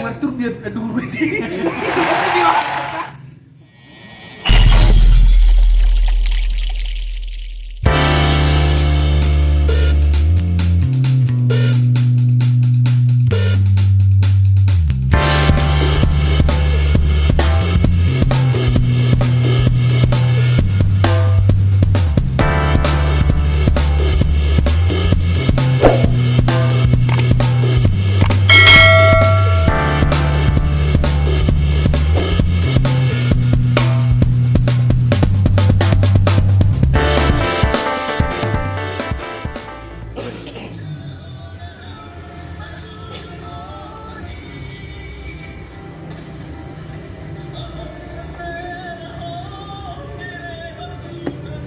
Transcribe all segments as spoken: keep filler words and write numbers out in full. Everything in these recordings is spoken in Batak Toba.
Martur dia, aduh.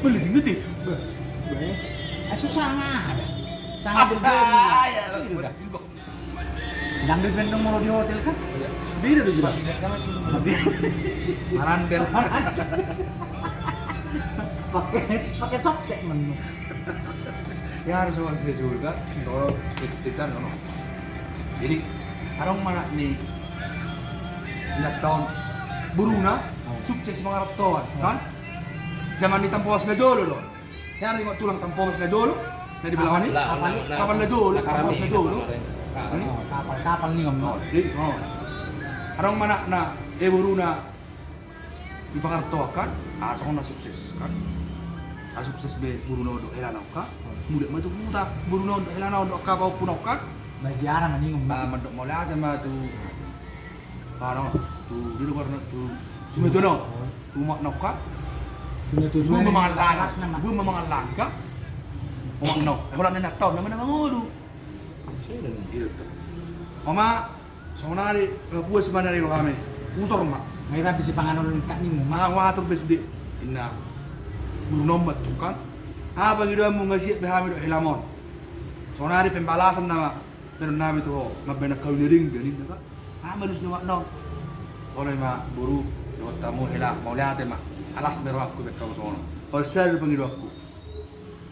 Meliting nanti. Bah, bah. Eh, susah nggak ada. Sangat berbeda. Ah, iya, iya, iya. Dangdut band dong molo di hotel kan? Iya. Beda dong juga. Marandel. Pakai, pakai softtek menu. Ya harus sama dia juga kan. Kalau cerita no. Jadi adong ma na ni, na taon boruna sukses mangartoan kan. Zaman ni Tampomas na jolo do. Hea na ningot tulang Tampomas na jolo, na di belahan ni? Kapal na jolo, Tampomas na jolo. Kapal, kapal ningot. Adong ma na, na, eh, boruna dipangartoan kan, ah, songon na sukses kan. Ah, sukses be boruna on dohot helana on kan. Mulak ma tu huta boruna on dohot helana on dohot angka pahompuna on kan. Manjara ma ningot. Ah, mandok mauliate ma tu, ah, tu, di luar na tu, tu Sumedona. Tu umakna on kan. Boan ma mangallang, boan ma mangallang kan. Umakna on, eh, holan na taon nama na mangolu. Oma, sonari, eh, puas ma nari rohami. Usor ma. Ngai rapi si panganon lengkap ni ma. Mangatur be sude. Inna. Boruna on ma tu kan. Aha pangidoanmu, nunga siap be hami dohot helam on. Sonari pembalasan nama. Baenon nami tu ho, mambaen angka uli na denggan ninna kan. Aha ma dos ni umakna on? Olo ima boru, dohot hamu hela, mauliate ma. Alas ma rohangku baen hamu songon on. Olo, sada do pangidoanku.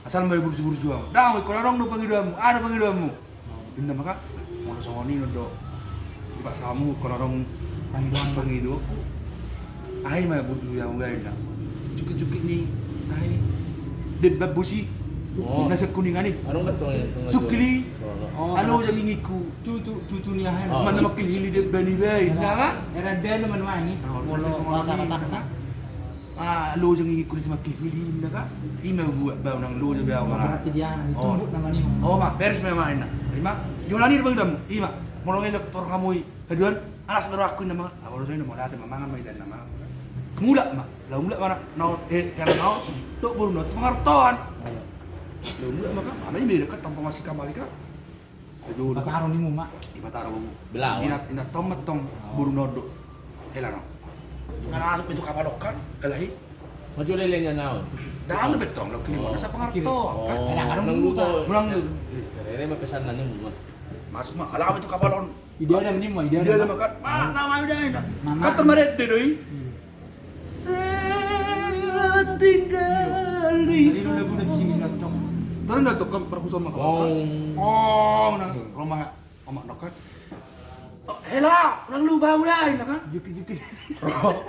Asal ma diburju-burju hamu. Dang, ingkon adong do pangidoanmu, aha do pangidoanmu? Inna ma kan. Molo songon i do dipaksa hamu ingkon adong pangidoanku. Aha i ma burju hamu baen da. Jukit-jukit ni, aha i, demban bosi. Oh. Na sian Kuningan i. Sungkil i. Oh. Alo jangingingku. Tutu, tutu ni aha i. Manang mangkilhili demban i baen da kan. Era dana manuangi. Molo bahasa Batak kan. Ah, loja ngingingku na si mangkilhili inna kan. Ima buat bau nang loja be au ma. Berarti dia ditumbuk nama ni. Oh, ma, beres ma, ma, inna. Ima, di holan i do pangidoanmu. Ima, molo ngelek tor hamu i haduan, alas ma rohangku inna ma. Ah, molo songon i do mauliate ma, mangan ma hita inna ma. Mulak ma, laho mulak ma na, na, eh, hela na on dohot boruna on tu pangartoan. Laho mulak ma kan, mana i be dekat tanpa masih kamari kan. Dipataru ni muma. Dipataru muma. Belaon. Inna, inna tong ma tong boruna on dohot helana on. Nunga masuk be tu kapal on kan, alai. Maju lelengna naon. Dang be tong, laho kirim on, asa pangartoan kan. Unang lupa. Unang lupa. Rere ma pesanna ni muma. Masuk ma, alai be tu kapal on. Ida ada ni muma, ida ada. Ida ada ma kan. Ma, nama ida ada. Kan tor marende do i. Selamat tinggal di. Tadi lu lagu udah di sini, Cok. Tadi udah tuh, kan, perkuson mah. Oh. Oh, nah, rumah omak nokat. Oh, hela, unang lupa au da, inna kan? Juki-juki. Ro.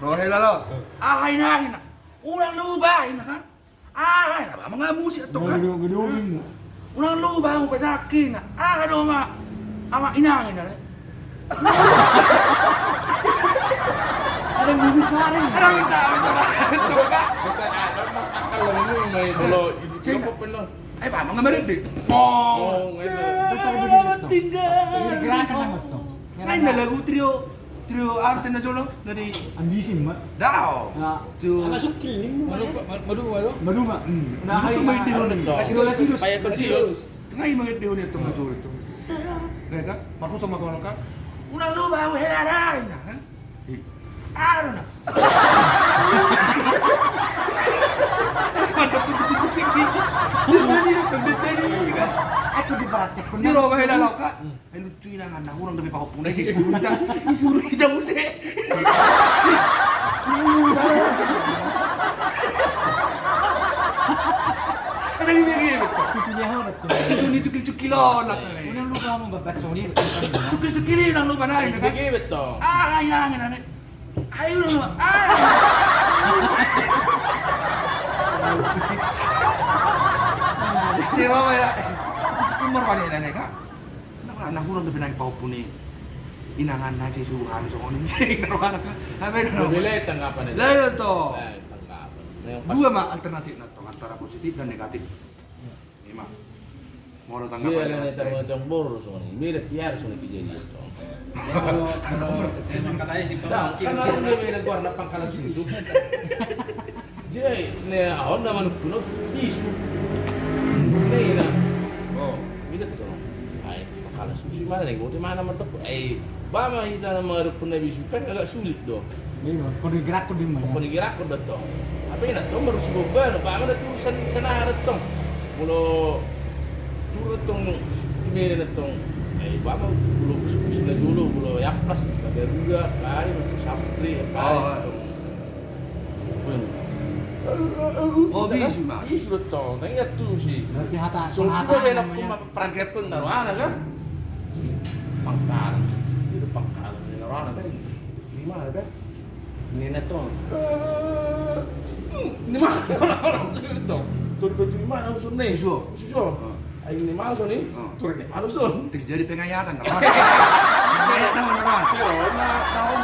Ro, hela lo. Ah, inna, inna. Unang lupa, inna kan? Ah, na ba mangamusi atau kan? Unang lupa hamu pasahat inna. Ah, adong ma amak inang inna. Ada yang bisa ring. Ada yang bisa, bisa. Coba. Bukan ada mas akal lo ini, main lo ini. Coba penuh. Eh, ba mangamusi deh. Oh, selamat tinggal. Ini gerakan apa, Cok? Main na lagu trio, trio Arten na jolo, na di Ambisi ma. Dao. Dao. Trio. Anak Sukri ni. Maduma, maduma. Maduma. Hmm. Nah, itu main di Honi. Kasih dulu, kasih dulu. Supaya bersih. Tengah i main di Honi, itu na jolo itu. Serem. Kayak kan? Markus sama kawan kan? Unang lupa au hela da, inna kan? Ih. Aduh, nah. Mantap, tutup, tutup, tutup. Dia tadi, dia tadi, kan? Aku dipraktek. Dia lo, hela lo, Kak. Hmm. Ai lucu inangan na hurang dope pahompuna i, disuruh hita, disuruh hita muse. Unang lupa, Suni cukil-cukil on lah. Unang lupa ngomong babat soni. Cukil-cukil i unang lupa nai. Aha inangan ane? Ayo lu ah. Dia bawa ya. Umur wali nane ka. Nah, nah, hurang da pinang pahompu ni. Inangan na si suhan songon i. Apa itu? Lebih lain tanggapan itu. Lain to. Lain tanggapan. Dua ma alternatif na tong antara positif dan negatif. Ima. Molo tanggapan. Iya, na tanggapan boru songon i. Mirip ya songon i kejadian tong. Kalau emang katanya sih, kan aku lebih dari gua nak pangkalan susu. Jadi, ne, aon na manuk kuno tisu. Ne, ina. Oh, mida tu. Ai, pangkalan susu mana nih? Gua di mana mantep? Ai, ba ma hita na mangadopkon na bisu kan agak sulit do. Iya, kau digerak kau di mana? Kau digerak kau do tong. Apa ina tong baru si boba, ba ma da tu sen-, senara tong. Molo turun tong, di mana tong. Ai, ba ma molo susu na dulu, molo yaplas, garuda, ai, sapri, apa tong. Oh, bisu ma. Bisu do tong, tang iat tusi. Berarti hata, so hata kita enak namanya. Pun ma perangkat pun taruh ana kan. Pangkalan. Itu pangkalan ni taruh ana kan. Di mana kan? Ini na tong. Di mana? Tong. Tuh di mana usun nih? Susu. Susu. Ai ni mana son i? Turun ni mana son? Terjadi pengayatan kan? Saya dah menerang. Saya na tahu.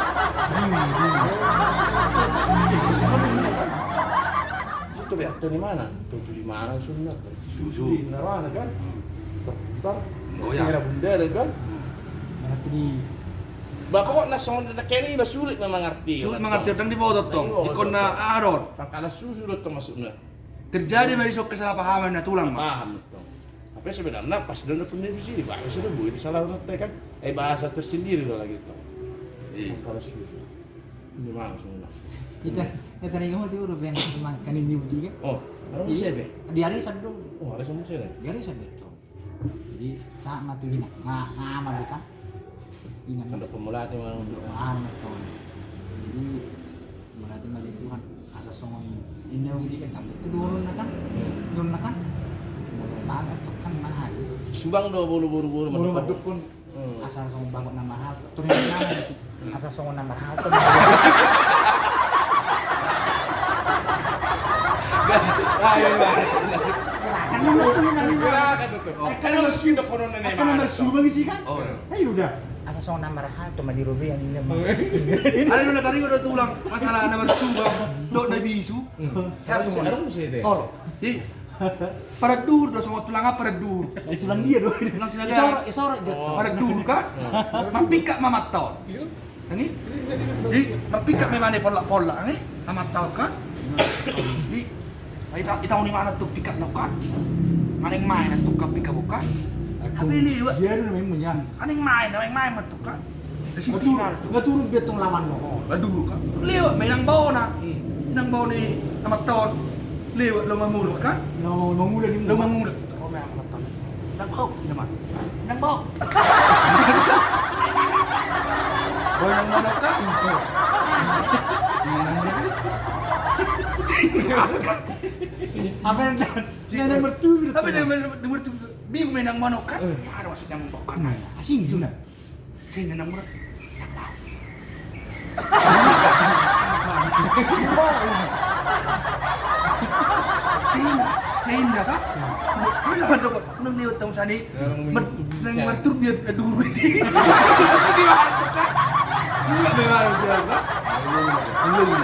Itu lihat tuh di mana? Tuh di mana son? Susu. Di mana kan? Terputar. Oh ya. Kira bunda kan? Nanti di Bapak kok na songon na kene iba sulit ma mangarti. Sulit mangarti, dang diboto tong. Ingkon na aha do on. Pangkalan susu do tong maksudna. Terjadi ma dison kesalahpahaman na tulang ma. Paham tong. Tapi sebenarnya pas dia udah punya di sini, baru sudah buat salah ngerti kan. Eh, bahasa tersendiri lah gitu. Iya. Kalau sudah. Ini langsung lah. Kita, kita nih kamu tuh udah pengen makan ini juga. Oh, ada musik deh. Di hari Sabtu. Oh, ada musik deh. Di hari Sabtu. Jadi sama tu ina, nga, nga ama do kan. Ina ma. Ada pemulati ma. Nga ama do. Jadi pemulati ma di Tuhan. Asa songon ina uji kan tampil kedua na kan. Dua na kan. Molo banget tu kan mahal. Subang do boru-boru-boru. Molo madukun. Asa songon banget na mahal. Turun na mahal. Asa songon na marhato. Ayo, Bang. Gerakan lu tuh, Bang. Gerakan tuh. Kan lu sih udah konon nenek. Kan nomor subang sih kan? Oh. Ayo udah. Asa songon na marhato mah di Robean ini mah. Ada lu tadi udah tulang masalah nomor subang. Dok na bisu. Harus harus sih deh. Oh. Ih. Paranduhur do, songon tulang aha paranduhur? Eh, tulang dia do. Tulang Sinaga. Isoro, isoro jat. Paranduhur kan? Marpingkat ma amanta on. Nang i? Di, marpingkat ma ibana pollak-pollak, nang i? Amanta on kan? Di, ita, ita on ibana tu pingkat na on kan? Maneng maen tu kan pingkat on kan? Apa ini, Wak? Dia do namanya. Maneng maen, maneng maen ma tu kan? Nga turun, nga turun be tong lawan lo. Oh, nga turun kan. Lewat ma inang baona. Inang baona i amanta on. Lewat laho mamulak kan? Laho mamulak ni. Laho mamulak. Ro ma amanta on. Inang bao, inang bao. Inang bao. Ro inang baona kan? Apa yang dan? Yang nomor tujuh. Apa yang nomor tujuh? Bingung ma inang baona kan? Ada maksudnya mau kan? Asing juga. Senda nang murah. Senda, senda kan? Mana ada kok? Nang lewat tamu sani. Nang martur dia dulu sih. Di mana tuh kan? Enggak memang siapa? Belum. Belum.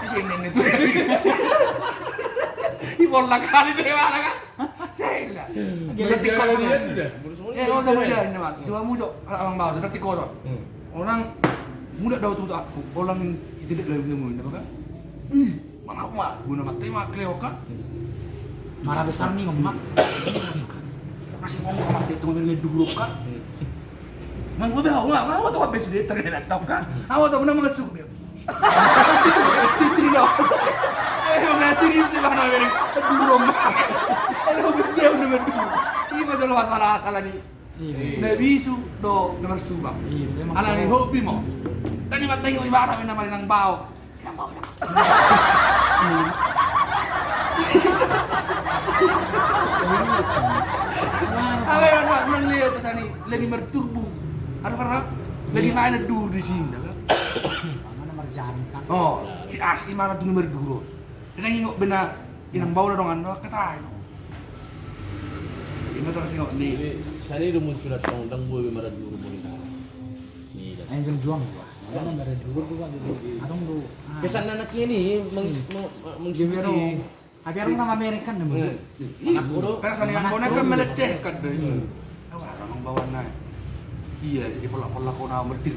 Di sini nih tuh. Di bola kali deh mana kan? Sela. Berarti kau dia udah. Eh, kau sama dia ini, Mat. Cuma muncul anak abang bau, berarti kau. Orang muda dah tuh tak, orang itu dia lagi nemu, apa kan? Ih, mana aku mah, guna mati mah kleo kan? Marah besar nih, Mak. Masih ngomong mati itu ngomongnya dulu kan? Mang gue tahu, nggak, nggak tahu apa sudah ternyata tahu kan? Apa tahu nama masuk dia. Istri lo. Eh, mana serius nih, mana beri? Aduh, Roma. Aduh, habis dia udah berdua. Ini masalah, masalah, masalah nih. Iya. Na bisu do na marsubang. Iya, memang. Ala ni hobi mo. Tadi mateng ibarat nama nang bau. Nang bau. Apa ya, Pak? Menang dia atas ani. Lagi merturbu. Ada harap. Lagi main dur di sini, kan? Mana merjaring, kan? Oh, si Asi mana tu nomor dua. Kena ingok benar. Inang bau dong, ando, kata. Ini terus ingok ni. Jadi, sana itu muncul datang, dang gue merah dulu, boleh sana. Ni, dah. Ayo, berjuang gua. Mana merah dulu, gua, gitu. Adong, gua. Ah. Pesan anaknya ini, meng-, Hmm. meng-, meng-, Gimana dong? Tapi orang nama merek kan, namanya. Eh, iya. Anak bodoh. Perasaan yang Anak bonek kan bodoh. Melecehkan, deh. Hmm. Apa orang bawaan naik? Iya, jadi pola-pola kau nama merti.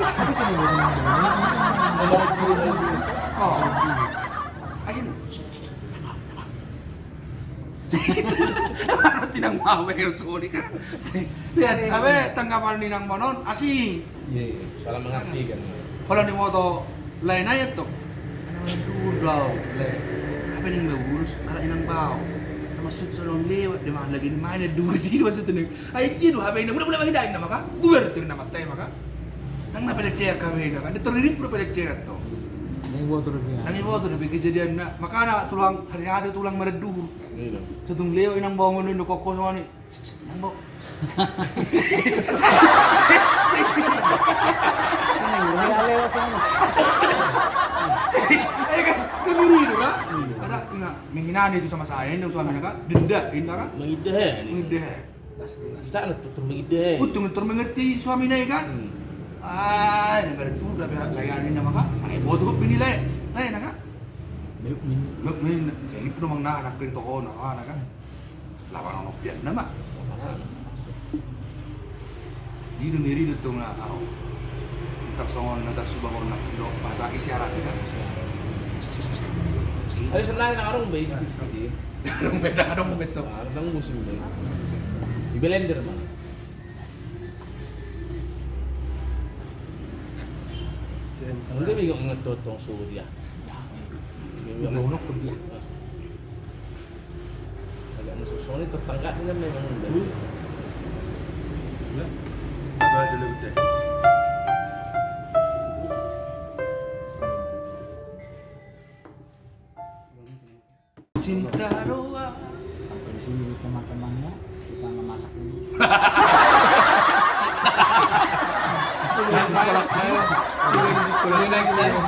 Tapi sini bodoh. Oh. Ayo. Tinang mau, sorry, kan. Lihat, apa, tanggapan ni nang bonon, asing. Iya, iya. Salah mengerti, kan. Kalau ni moto lain aja tuh. Anak dulu dong, le. Apa ning bagus, anak inang bau. Termasuk salon lewat, dia mah lagi main, dia dulu sih, maksudnya. Ai dia dulu, apa ini? Udah, udah, udah, udah, maka. Gue baru tuh nama teh, maka. Nang na pelecehon kawin, kan? Dia terlilit udah pelecehon tuh. Nang ibu tuh dia. Nang ibu tuh dia kejadian, nah. Maka anak tulang, hari-hari tulang mereduh. Iya. Setung leo inang bau ngondon do koko songon i. Nang bau. Seneng, udah lewat sana. Eh, kan, kan ngeri itu, kan? Iya. Ada, ingat, menghinaan itu sama saya, ini suaminya, kan? Denda, denda, kan? Mengideh, ya, ini. Mengideh. Pas, pas. Kita anak tutur mengideh. Untung tutur mengerti suaminya, kan? Hmm. Ah, ini berarti udah, layani nama, kan? Pakai bodoh, bini, le. Nah, enak, kan? Baik, min. Baik, min. Saya ini penuh mang, nah, anak itu, oh, nah, anak, kan? Lawan ono pian nama. Di do meri do tong na au. Ntar songon na tarsubang on na do bahasa isyarat kan. Ada senang na arung be. Arung be, arung be to. Arung musim be. Di belender mana? Nanti minggu ngetotong suhu dia. Minggu ngetotong dia. Agak masuk soalnya tertangkap kan memang udah. Hmm. Ya. Apa aja lu, Teh? Cinta doang. Sampai di sini teman-temannya, kita memasak dulu. Ayo, ayo, ayo. Ayo, ayo.